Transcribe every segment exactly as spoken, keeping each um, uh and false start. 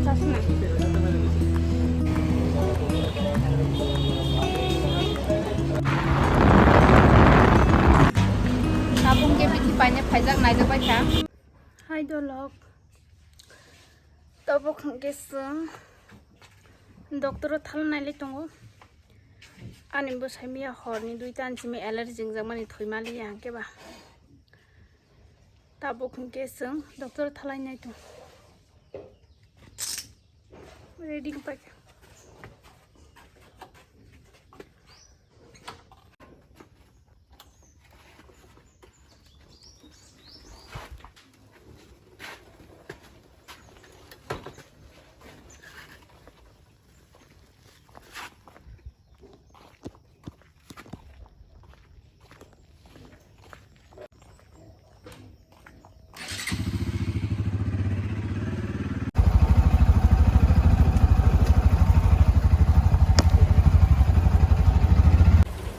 Chasna. Tabuk hwnkhe bithi paina phaijak naijak bai kha. Hai dolok. Tabuk hwnkhe chwng doctor o thal nailai tongo. Ani bwsai miya horni duita ani simi allergy wngjakmani thwi maliya hwnkhe ba. Tabuk hwnkhe chwng doctor thalai nai tong. Ready wng paikha.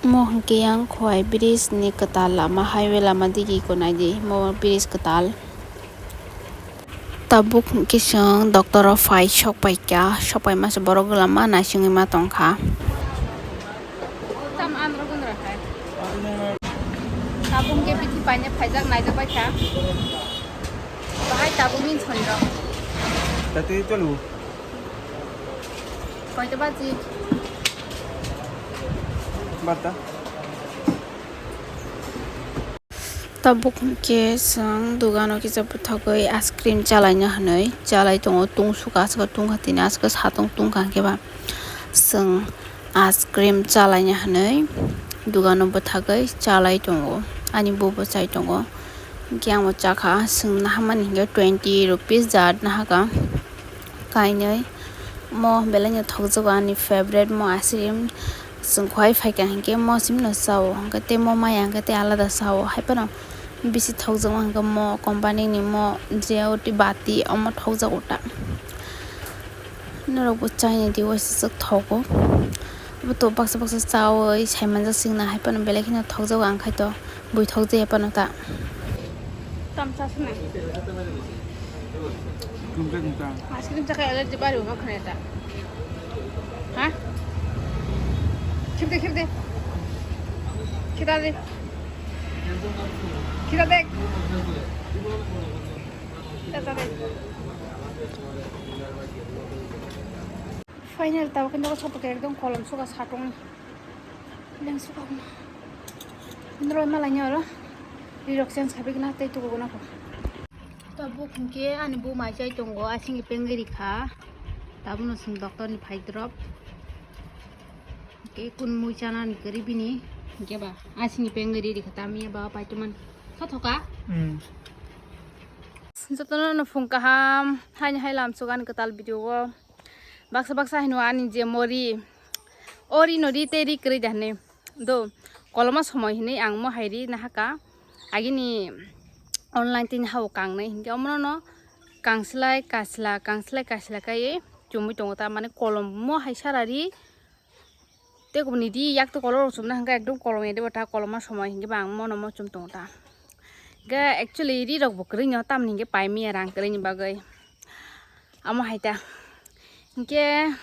Omo hwnkhe yang Khowai bridge ni kwtal lama, highway lama digi ko naidi, omo bridge kwtal. Tabuk hwnkhe chwng doctor o phai sok paikha, sok paima se borok lama naisingwi ma tongkha. Tabuk hwnkhe bithi paina phaijak naijak bai kha. Bahai tabuk ni soni rok. Tati chalo. Koita baji? Barta. Tabuk hwnkhe chwng dogano kisa bwthagwi ice cream chalaina hwnwi chalai tongo, tungsukha aswk tungkha tini aswk satung tungkha hwnkhe ba chwng ice cream chalaina hwnwi dogano bwthagwi chalai tongo, ani bubo chai tongo. Hwnkhe ang bo chakha, chwng naharmani hwnkhe twenty rupees jat nahakha. Kainwi mo belai no thokjago, ani favorite mo ice cream. Chwng Khowai phaikha hinkhe mo simi no chao, hinkhe tei mo maya hinkhe tei alada chao, haiphano bisi thokjakma hinkhe mo company ni mo je oti bati omo thokjago ta. Norok bo chaina di waisa swk thogo. Abo to baksa baksa chawi saimanjak swkna, haiphano belai kheno thokjago ang khai to. Bui thok je pano ta. Tam chasna. Tungkhe tungkha. Ice cream chakha allergy bari ma khane ta. Ha? Khibde, khibde. Khida de. Khida de. Khida de. Final tabuk khe nogo sotok ekdom kolom suka satong. Leng suka hwnma. Norok malai ni oro. Rirok change khabi gana tei tuku gana kho. Tabuk hwnkhe ani bu mai chai tongo, asing pengwi rikha. Tabukno chwng doctor ni phai drop. Hwnkhe kun mui chana ni kwrwi bini. Hwnkhe ba asing pengwi ri rikha, tamni ba pai tuman. Tho thoka? Hmm. Jotono no phung kaham, haini hai lam sugan kwtal video o. Baksa baksa hino ani je mori, o ri no ri tei ri kwrwi da hinwi. Do, koloma somoi hinwi ang mo hai ri nahaka. Agini online tini hao kangnai hinkhe omono no kangslai kasla, kangslai kasla kaiwi chumui tongo ta, mane kolom mo hai sara ri. Tei kubuni di yak to kolom rok chumna hinkhe ekdom kolom ya de bo ta, koloma somoi hinkhe ba ang mono mo chum tongo ta. Hinkhe actually ri rok bo kwrwi no, tamni hinkhe pai manya rang kwrwi ni bagwi. Amo hai ta. Hinkhe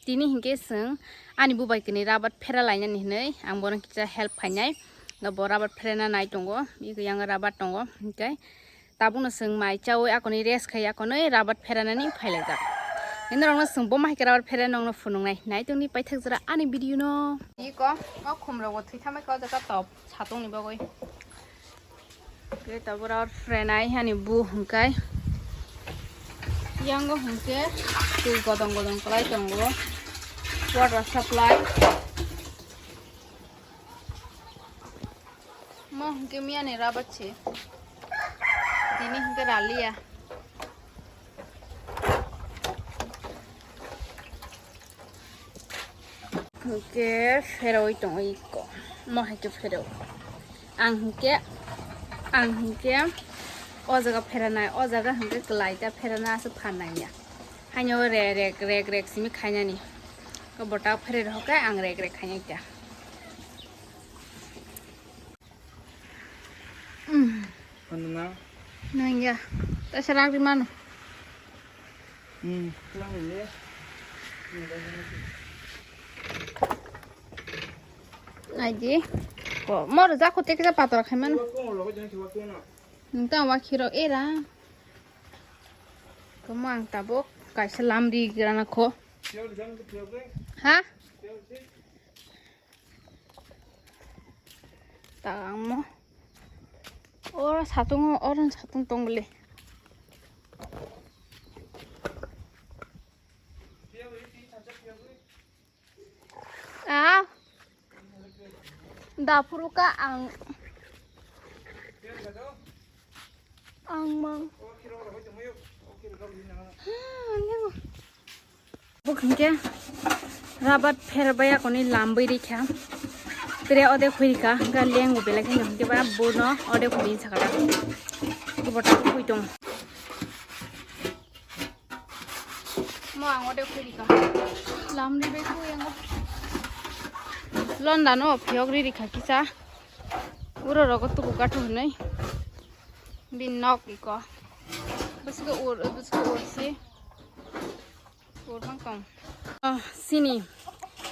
tini hinkhe chwng ani bubai kwnwi rabat phera lainani hinwi ang bono kisa help khainai. Bo rabat pherana nai tongo, eko yang rabat tongo. Hinkhe tabukno chwng mai chawi akonwi rest khai akonwi rabat pheranani phailaijak. Norokno chwng bo mahai khe rabat pherana nokno phunuknai. Naitongni paithak jora ani video no. Eko o khumrok bo thwi thamai kha o jaga top satongni bagwi. Khe tabuk rabat pheranai ani bu hwnkhe. Yango hwnkhe twi godong godong kwlai tongo. Water supply. Mo hwnkhe miyani rabat se. Tini hwnkhe raliya. Hwnkhe pheroi tongo iko. Mo hai khe pheroi. Ang hwnkhe, ang hwnkhe o jaga pheranai, o jaga hwnkhe kwlai ta pherana aswk phan nangya. Haino re rek, rek, rek simi khainani. Ko bota phere rok khe ang rek, rek khainai ta. Ano na? Nangya. Ta serang di mano. Hmm. Naidi. Ko, mor jako te kisa pator khai mano. Nta wa khiro era. Ko mo ang tabuk kaisa lamri grana kho. Ha? Ta ang mo. Oro satung, oro satung tong bole. Ah. Da phuru ka ang. Ang mang. Ha, ang yang. Bo hwnkhe rabat pherbaya koni lambwi rikha. Tere ode khuirika, ga lengo belai kheno hwnkhe ba bono ode khuirin sakha. Bo bota khui tong. Mo ang ode khuirika. Lamri bai khui ango. Londa no phiyok rikha kisa. Uro rogo tuku kathu hwnwi. Bin nok iko. Bwswk ur, bwswk ur si. Ur mang tong. Oh, sini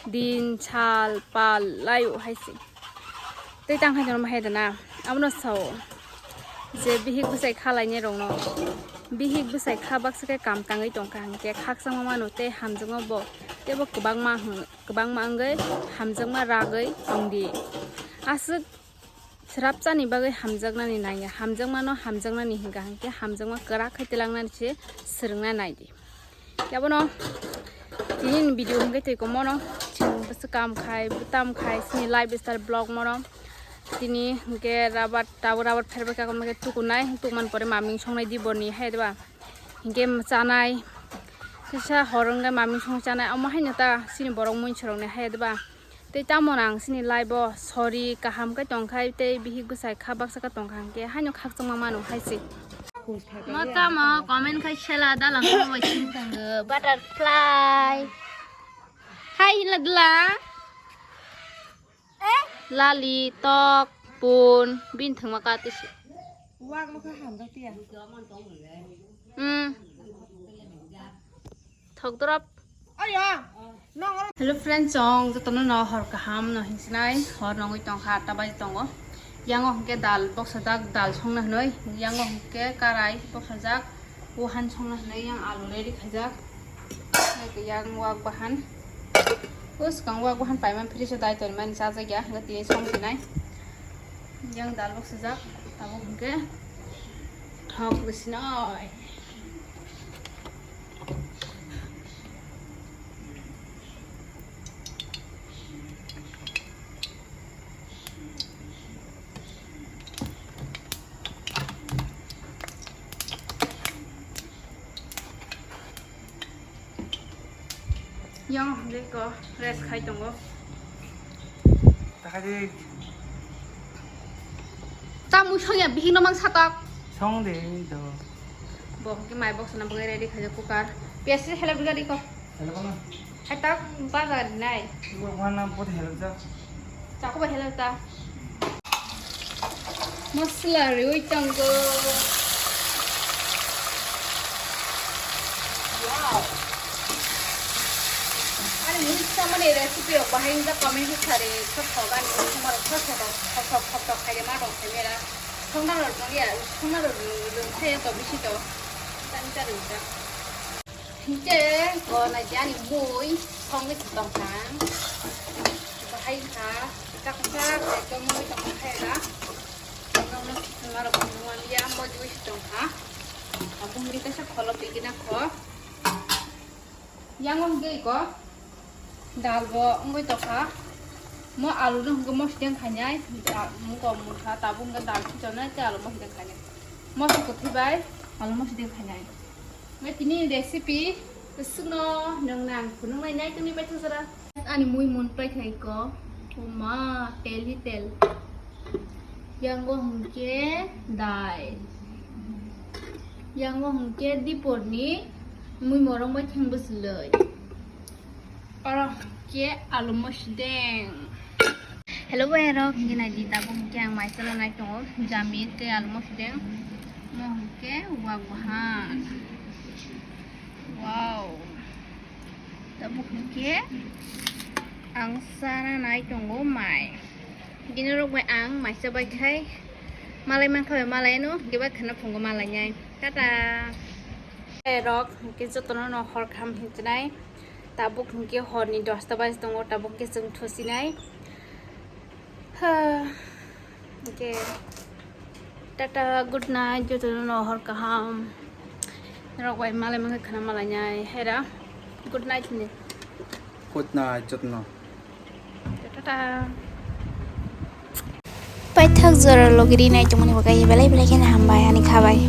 din sal pal layu hai si. Tei tang hai jono hai dana. Abono sao. Je bihik bwsai kha lainai rokno. Bihik bwsai kha baksa khe kam tangwi tongkha hwnkhe khakchangma mano tei hamjakma bo teibo kwbangma hwn-, kwbangma wngwi hamjakma ragwi tongdi. Aswk Srapchani bagwi hamjaknani nangya, hamjakmano hamjaknani hwnkha hwnkhe hamjakma kwrak khai tilangnani se swrwngna naidi. Kebono tini ni video hwnkhe twi komono chwng bwswk kam khai, bwtam khai, chini lifestyle vlog mono. Tini hwnkhe rabar, tabuk rabar pherbakha, hwnkhe tukunai, tukmani pore maming songnai di boni, hai diba? Hwnkhe chanai, kisa hor wngkhe maming song chanai, omo haino ta chini borok mui sorokni, hai diba? Tei tamo ang sini live o sori kaham khe tongkhai tei bihik bwsai kha baksa khe tongkha hwnkhe haino khakchangma mano hai se. Ma tamo comment khai sela dalang bai sing thango butterfly. Hai hila dula. Lali tok pun bin thangma ka tisi. Wak no kha hamjak tiya. Hmm. Thok drop. Hello friends, chong jotono no hor kaham no hinsinai, hor nongwi tongkha, atta baji tongo. Yango hwnkhe dal boksajak, dal songna hwnwi, yango hwnkhe karai boksajak, uhan songna hwnwi yang alu ready khaijak. Yang wak bahan, o swkang wak bahan paimani fridge o dai tonmani chajakya, hwnkhe tini songsinai. Yang dal boksajak, tabuk hwnkhe thok bisinai. Yang hwnkhe ko rest khai tongo. Takadi. Tamung songya bihik no mang satok. Song de do. Bo hwnkhe mai box na bwkhe ready khaijak cooker. Piyaj se help gari ko. Help na. Hai tak bazar nai. Ibo mana pot help jak. Chako ba help ta. Masala riwi tongo. Wow. Ani mui samani recipe rok bahai wngkha comment khe sari, khosok ani mui samarok khosok khosok khosok khaide ma tong khaimera. Songna rok nung ya, songna rok nung nung khe to bisi to. Tang ta rwjak. Hingke ko naidi ani mui songwi tongkha. Bahai kha, chak chak ekdom mui tongkha khe da. Nokno khitwma rok nungmani ya, modi wi tongkha. Aboni kaisa kholop ikina kho. Yang wngkhe iko dal bo wngwi tongkha. Mo alu no hwnkhe mosideng khainai, muko mutha tabuk hwnkhe dal khitonai tei alu mosideng khainai. Moso kwthwi bai alu mosideng khainai. Tini recipe swkno nwng nang phunuknai nai tongni paithak jora. Ani mui mun pai khai ko. Oma, tel hi tel. Yango hwnkhe dai. Yango hwnkhe diporni mui morong bai thang bwswlwi. Oro hwnkhe alu mosideng. Hello, boy, rok, hwnkhe naidi tabuk hwnkhe ang mai chwla nai tongo. Jamir tei alu mosideng. Mo hwnkhe wak bahan. Wow. Khe ang sana nai tongo mai. Bini rok bai ang maisa bai khai malai mankha bai malai no, giba khana phungo malai nai. Tata. Rok hwnkhe jotono no hor kaham hinchinai. Tabuk hwnkhe horni dosta baji tongo, tabuk khe chwng thusinai. Ha. Hwnkhe tata, good night, jotono no hor kaham. Rok bai malai mankha khana malai nai. Hera, good night ni. Good night, jotono. Tata. Paithak jora logi rinai tongmani bagwi belai belai kheno hambai ani khabai.